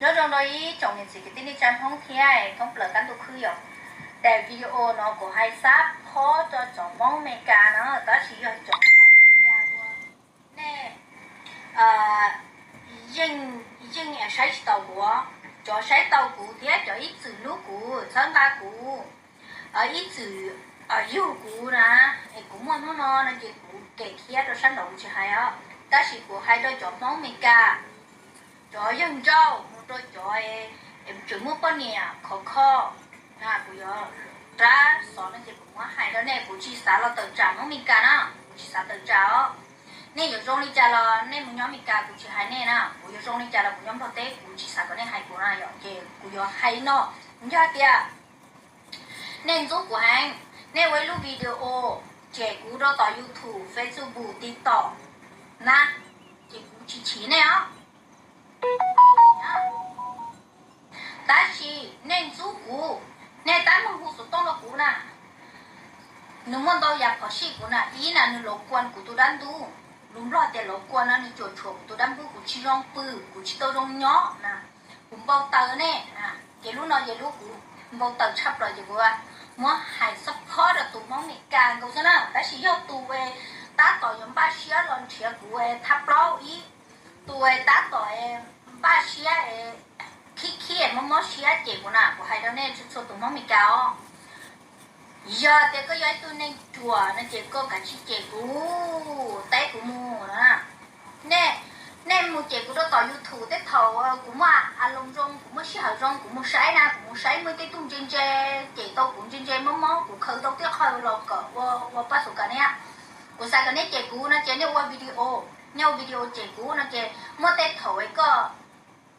Nyob zoo rau ib tsoom niam txiv kwv tij neej tsa Hmoob thiab thoob plaws qab ntuj khwb yom. Daim video no kuv hais xab phob rau cov Hmoob Amelikas no, tab sis yog cov Hmoob Amelikas uas nej yeej, yeej saib tsis taus kuv, cov saib tau kuv thiab cov ib txwm hlub kuv, txhawb nqa kuv, ib txwm yug kuv na, es kuv muaj hnub no no ces kuv kem thiab rau sab nraud kuv tsis hais os, tab sis kuv hais rau cov Hmoob Amelikas, cov yawg nrauj mus rau cov tseem muaj poj niam khov kho, kuv yuav rab xov no ces kuv muab hais rau nej, kuv tsis xav los tawm tsam Hmoob Amelikas na, kuv tsis xav tawm tsam os. Nej yuav zoo li cas los nej mus nyob Amelikas kuv tsis hais nej na, kuv yuav zoo li cas los kuv nyob Nplog teb kuv tsis xav kom nej hais kuv na yom, ces kuv yuav hais no, yog tias nej ntxub kuv heev, nej ua ib lub video cem kuv rau tom YouTube, Facebook, TikTok na, ces kuv tsis chim nej os. Tab sis nej ntxub kuv, nej tab meeg hu xov tooj rau kuv na, nws muaj ntau yam phom sij kuv na, ib na nws los kuas kuv tus dab ntub, lus Nplog tias los kuas no nws cuam tshuam kuv tus dab ntub, kuv tsis zoo pw, kuv tsis tau zoo nyob na, kuv npau taws nej, ces lub no ces lub kuv npau taws tshaj plaws ces kuv muab hais xab phob rau tus Hmoob Amelikas nkaus xwb na, tab sis yog tus tab tom yuav npaj siab los nrhiav kuv thab plaub ib, tus tab tom npaj siab khib khib mob mob siab cem kuv na, kuv hais rau nej txhua txhua tus Hmoob Amelikas os, yog tias koj yog ib tug neeg ruam no ces koj kav tsij cem kuv, teb kuv mus no. Nej, nej mus cem kuv rau tom YouTube tej thaum kuv muaj a loos zoo, kuv muaj sij hawm zoo kuv mus saib na, kuv mus saib muaj tej tug ntse ntse, cem tau kuv ntse ntse mob mob, kuv khaws tau tej qho los kom ua paj xu kas nej. Kuv xav kom nej cem kuv no ces nej ua video, nej ua video cem kuv no ces muaj tej thaum koj,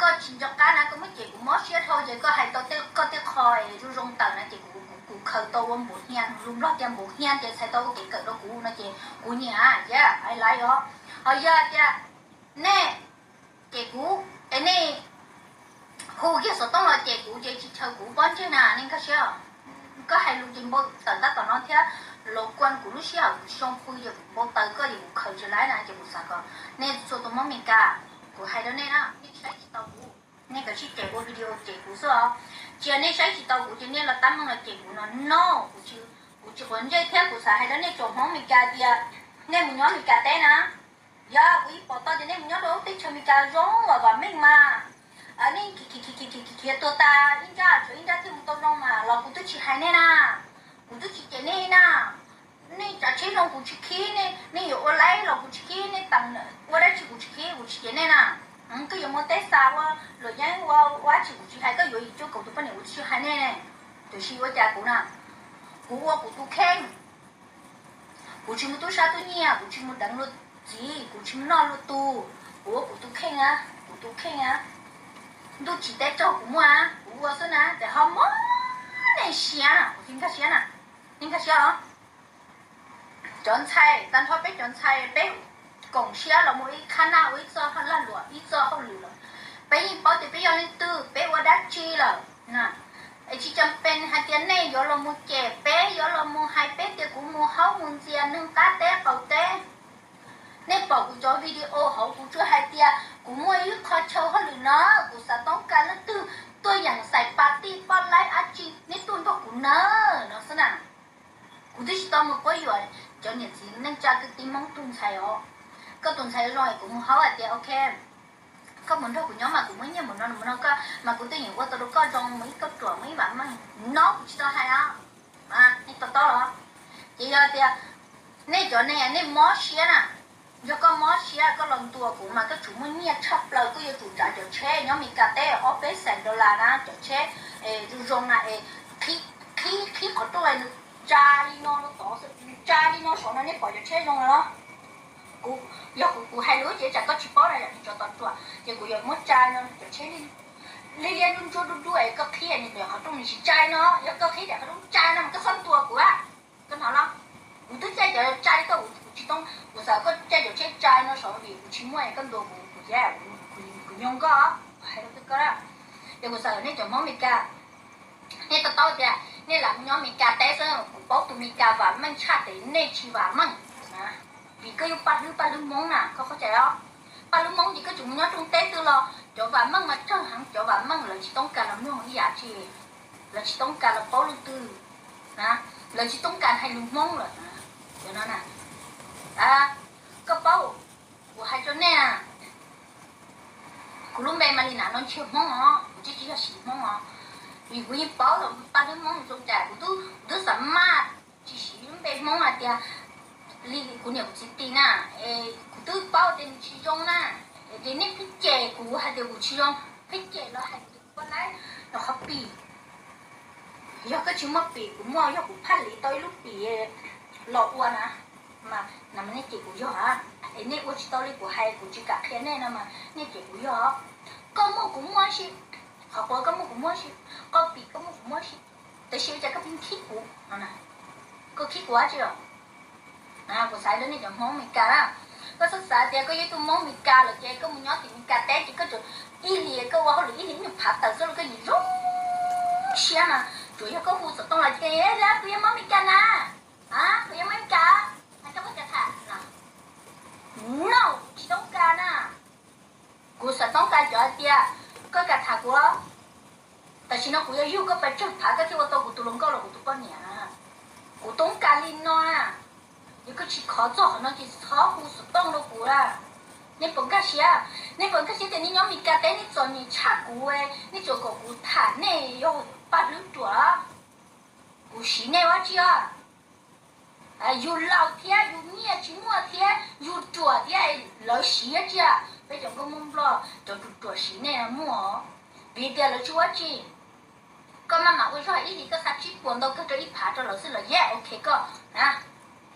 koj tsis nco qab na koj muab cem kuv mob siab dhau ces koj hais tau koj tej qho zoo zoo tawm na ces kuv, kuv khaws tau ua npaum hia, lus Nplog tias npaum hia ces txhais tau ua kev kawm rau kuv no ces kuv nyiam, yeah, I like os. Ho yog tias nej cem kuv es nej hu kiag xov tooj los cem kuv ces tsis chaw kuv pob ntseg na, nej nkag siab. Koj hais lus ces npau taws tab tom no thiab, los kuas kuv lub sij hawm kuv tsis zoo pw ces kuv npau taws koj ces kuv khaws tsis laib na ces kuv xav kom nej txhua tus Hmoob Amelikas, kuv hais rau nej na, nej saib tsis taus kuv, nej kav tsij cem ua video cem kuv xwb os. Cia nej saib tsis taus kuv ces nej los tab meeg los cem kuv no no, kuv tsis, kuv tsis quav ntsej thiab kuv xav hais rau nej tsoom Hmoob Amelikas tias nej mus nyob Amelikas teb na, yog kuv yeej pom tau tias nej mus nyob rau lub teb chaws Amelikas zoo vam vam meej mas, nej khiav tuag tas ib nrab tshuav ib nrab thiaj mus tau zoo mas los kuv twb tsis hais nej na, kuv twb tsis cem nej na. Nej tsav tsheb zoo kuv tsis khib, nej yuav ua laib los kuv tsis khib, nej teem ua dab tsi kuv tsis khib, kuv tsis cem nej na. Koj yuav muaj teb xa ua luam yeeb ua dab tsi kuv tsis hais, koj yuav yim cuab kaum tus poj niam kuv tsis hais nej, tiam sis ua cas kuv na, kuv ua kuv tus kheej. Kuv tsis mus tub sab tub nyiag, kuv tsis mus deev luag txiv, kuv tsis mus noj luag tug, kuv ua kuv tus kheej, kuv tus kheej. Ntuj tsim teb tsaug kuv muaj, kuv ua xwb na, ces ho mob nej siab, kuv tsis nkag siab na, nej nkag siab os. Cov ntxhais, tag nrho peb cov ntxhais peb koom siab los mus ib khab naj ua ib txoj lag luam ib txoj hauj lwm lawm, peb yeej paub tias peb yog leej twg, peb ua dab tsi lawm. Es tsis cam pes hais tias nej yuav los mus cem peb, yuav los mus hais peb tias kuv mus haub mus ntxias neeg qab teb qaum teb. Nej pom kuv cov video hauv kuv tsuas hais tias kuv muaj ib qho chaw hauj lwm no, kuv xav toob kas leej twg tuaj yeem xais pas tij poj laib dab tsi nej tuaj nrog kuv nawb no xwb na. Kuv twb tsis tau mus quab yuam cov niam txiv neej tsa kwv tij Hmoob tus ntxhais os. Koj tus ntxhais zoo es kuv mus haub hais tias ok, koj mus nrog kuv nyob mas kuv muaj nyiaj mus no mus no, koj mas kuv twb yeem ua tau rau koj zoo mus ib kauj ruam mus ib vam meej no, kuv tsis tau hais os. Nej to taub los? Ces yog tias nej cov neeg nej mob siab na, yog koj mob siab koj los ntuas kuv mas koj tsum muaj nyiaj tshaj plaws, koj yuav tsum tsav cov tsheb nyob Meskas teb ob peb xees dollar na, cov tsheb zoo zoo na, es qhib, qhib qhov rooj nws tsa li no rau tod, tsa li no saud no, nej pom cov tsheb zoo no los? Kuv, yog kuv, kuv hais lus ces tsam koj tsis paub na, yog kuv tso tod ruam ces kuv yuav muab tsa no cov tsheb li liab ntsuab dub dub es koj qhib nws daim qhov rooj nws tsis tsa no, yog koj qhib daim qhov rooj tsa no mas koj txhob ntuas kuv a. Koj hnov los? Kuv twb caij cov tsa li koj, kuv tsis toob, kuv xav koj caij cov tsheb tsa no saud vim kuv tsis muaj es koj ntuas kuv, kuv ces kuv nyoo koj, kuv hais rau koj. Ces kuv xav nej cov Hmoob Meskas, nej to taub tias nej lam mus nyob Meskas teb xwb, kuv paub tus Meskas vam meej tshaj tes nej tsis vam meej, vim koj yog paj hlwb, paj hlwb Hmoob na, koj qhov cai os. Paj lub Hmoob ces koj tseem mus nyob rooj teb twg los cov vam meej mas tsawg heev, cov vam meej lawv tsis toob kas los mloog ib yam tsi, lawv tsis toob kas los paub lwm twg, lawv tsis toob kas hais lus Hmoob lawm. Cov no na, koj paub, kuv hais rau nej, kuv lub npe Malinav no ntshe Hmoob os, kuv tsis tsis yog siv Hmoob os, vim kuv yeej paub tau paj lub Hmoob zoo cas, kuv twb xav maj tsis siv lub npe Hmoob hais tias li kuv niam kuv txiv ti na, es kuv twb paub tias nws tsis zoo na, es nej pheej cem kuv hais tias kuv tsis zoo, pheej cem los hais tias kuv ua laib rau qhov pim. Yog koj tsis muaj pim kuv muaj, yog kuv phaj liv tau ib lub pim los ua na, mas nej cem kuv yog, es nej ua tsis tau li kuv hais, kuv tsis kam qhia nej no mas nej cem kuv yog. Koj muaj kuv muaj si, qhov quav koj muaj kuv muaj si, qhov pim koj muaj kuv muaj si, tab sis ua cas koj pheej khib kuv? Koj khib kuv dab tsi os? Kuv xav rau nej cov Hmoob Meskas na, koj txhob xav tias koj yog ib tug Hmoob Meskas lawm ces koj mus nyob tim Meskas teb ces koj tsuas ib hlis koj ua hauj lwm ib hlis nyuag phav tawm xwb los koj yeej zoo siab mas tsuas yog koj hu xov tooj los tias kuv yog Hmoob Meskas na, kuv yog Hmoob Meskas, koj puas kam tham? No, kuv tsis toob kas na. Kuv xav toob kas cov hais tias koj kam tham kuv, tam sim no kuv yuav yug koj pes tsawg phav koj thiaj ua tau kuv tus hluas nkauj los kuv tus poj niam. Kuv toob kas li no na. Yog koj tsis khov txog qhov no ces txhob hu xov tooj rau kuv la. Nej puas nkag siab? Nej puas nkag siab tias nej nyob Meskas teb nej txom nyem tshaj kuv, nej tsuas kom kuv tham nej yog paj hlwb ruam? Kuv siv nej ua dab tsi os? Yus laus thiab yus nyiaj tsis muaj thiab yus ruam thiab lawv siv dab tsi? Peb cov nkauj Hmoob Nplog cov ruam ruam siv nej muaj, vim tias lawv tsis ua dab tsi. Koj maj mam ua zog ib hlis koj xa tsib puas ntau kawg rau ib phav rau lawv xwb los yeej ok koj na.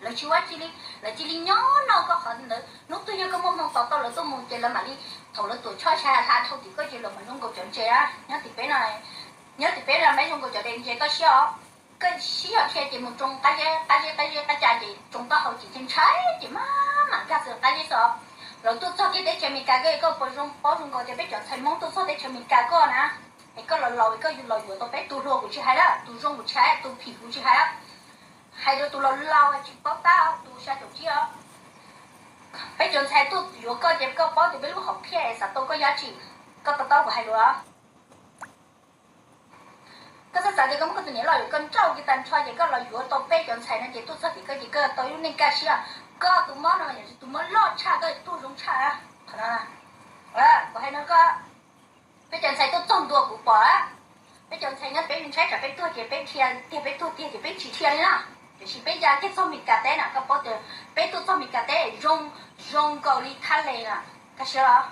Lawv tsis ua dab tsi li, lawv cia li nyob noj koj qhov ntawd. Hnub twg yog koj muaj hmoo tos tau lawv tuaj mus ces lawv mam li, thaum lawv tuam tshoj sai hla dhau tim koj ces lawv mam zoo nkaus cov ntses nyob tim peb no. Nyob tim peb no mas zoo nkaus cov dej ntses koj siab os. Koj sib zog dhia ces mus tsoo qab zeb qab zeb qab zeb qab ca ces tsoo taub hau ces ntshai ces maj mam nkag xwb qab zeb xwb os. Lawv tuaj txog kiag teb chaws Amelikas koj, koj puas zoo paub zoo nkaus tias peb cov ntxhais Hmoob tuaj txog teb chaws Amelikas koj na, es koj los laus koj los yuav tau peb tus hluas kuv tsis hais lawm, tus zoo kuv tsis hais, tus phim kuv tsis hais, hais rau tus laus laus tsis paub tab tus xya caum tsib os. Peb cov ntxhais tuaj yuav koj ces koj paub tias peb lub hom phiaj es xav tau koj yam dab tsi, koj to taub kuv hais lus. Koj txhob xav tias koj muab koj tus niam loj yuav koj nrauj kiag tag nrho ces koj los yuav tau peb cov ntxhais no ces tuaj txog tim koj ces koj tau ib lub neej kaj siab. Koj tus mob no yog tus mob loj tshaj koj tuag zoo tshaj. Qhov no kuv hais no koj, peb cov ntxhais tuaj txog ntua kuv pom, peb cov ntxhais nyob peb ntshai tsam peb tuag ces peb dhia tiag, peb tuag tiag ces peb tsis dhia li na. Tiam sis peb ya kiag txog Meskas teb na, koj paub tias peb tuaj txog Meskas teb zoo, zoo nkaus li thab le na. Kaj siab los?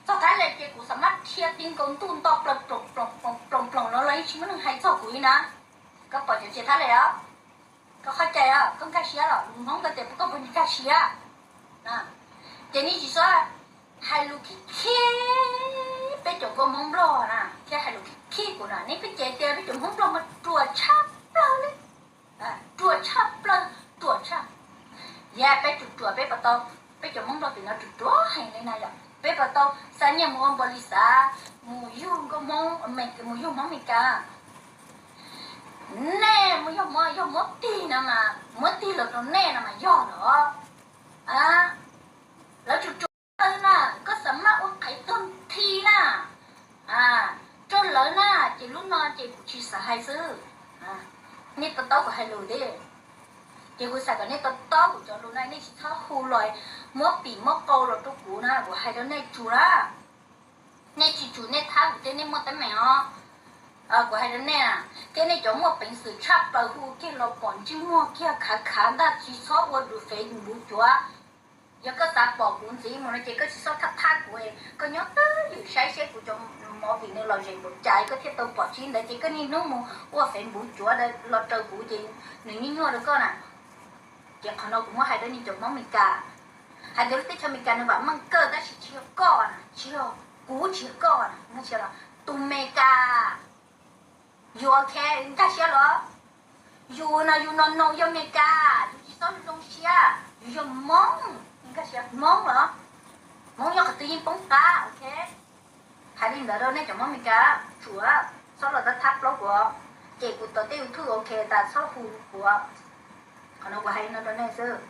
Txog thab le ces kuv xam maj dhia ti nkaus ntuj nto plaws ploos ploos ploos ploos no los yeej tsis muaj neeg hais txog kuv li na. Koj pom cov ntses thab le os, koj qhov cai os, koj nkag siab los? Lus Hmoob koj tias koj puas nkag siab? Ces nej tsis txhob hais lus khib khib peb cov nkauj Hmoob Nplog na, thiab hais lus khib khib kuv na. Nej pheej cem tias peb cov Hmoob Nplog mas ruam tshaj plaws li, ruam tshaj plaws, ruam tshaj. Yog peb ruam ruam peb puas tau, peb cov Hmoob Nplog tim no ruam ruam heev li na yom, peb puas tau xa nyiaj mus ua npaus lis xav, mus yug nkauj Hmoob, mus yug Hmoob Meskas? Nej mus yog Hmoob, yog muab tig no mas muab tig los rau nej no mas yog los? Lawv ruam ruam na, koj xam maj ua qhev tag nthi na, rau lawv na, ces lub no ces kuv tsis xav hais xwb. Nej to taub kuv hais lus thiab, ces kuv xav kom nej to taub kuv cov lus na, nej tsis txhob hu los muab pim muab qau los rau kuv na, kuv hais rau nej tsum na. Nej tsis tsum nej thab kuv thiab nej muaj teeb meem os. Kuv hais rau nej, thiab nej cov muaj peev xwm tshaj plaws hu kiag los pom ntsej muag kiag khav khav ntag, tsis txhob ua Facebook cuav. Yog koj xav pom kuv ntxiv mus no ces koj tsis txhob thab thab kuv, koj nyob twj ywm saib seb kuv cov movie nws lom zem npaum cas koj thiaj tau pom tsis ntawd ces koj niaj hnub mus ua Facebook cuav los raws kuv ces nws nyuaj nyuaj rau koj na. Ces qhov no kuv muab hais rau nej cov Hmoob Meskas, hais tias lub teb chaws Amelikas nws vam meej kawg tab sis tsis yog koj na, tsis yog kuv, tsis yog koj na, nkag siab los? Tus Meskas, yus ok, nkag siab los? Yus no yus no no yog Meskas, yus tsis txhob zoo siab, yus yog Hmoob, nkag siab Hmoob los? Hmoob yog qhov twg yeej poob qab, ok. Hais li ntawd rau nej cov Hmoob Meskas, tsum txhob los thab thab plaub kuv, ces kuv tom tej YouTube ok tas txhob hu kuv. Qhov no kuv hais li no rau nej xwb.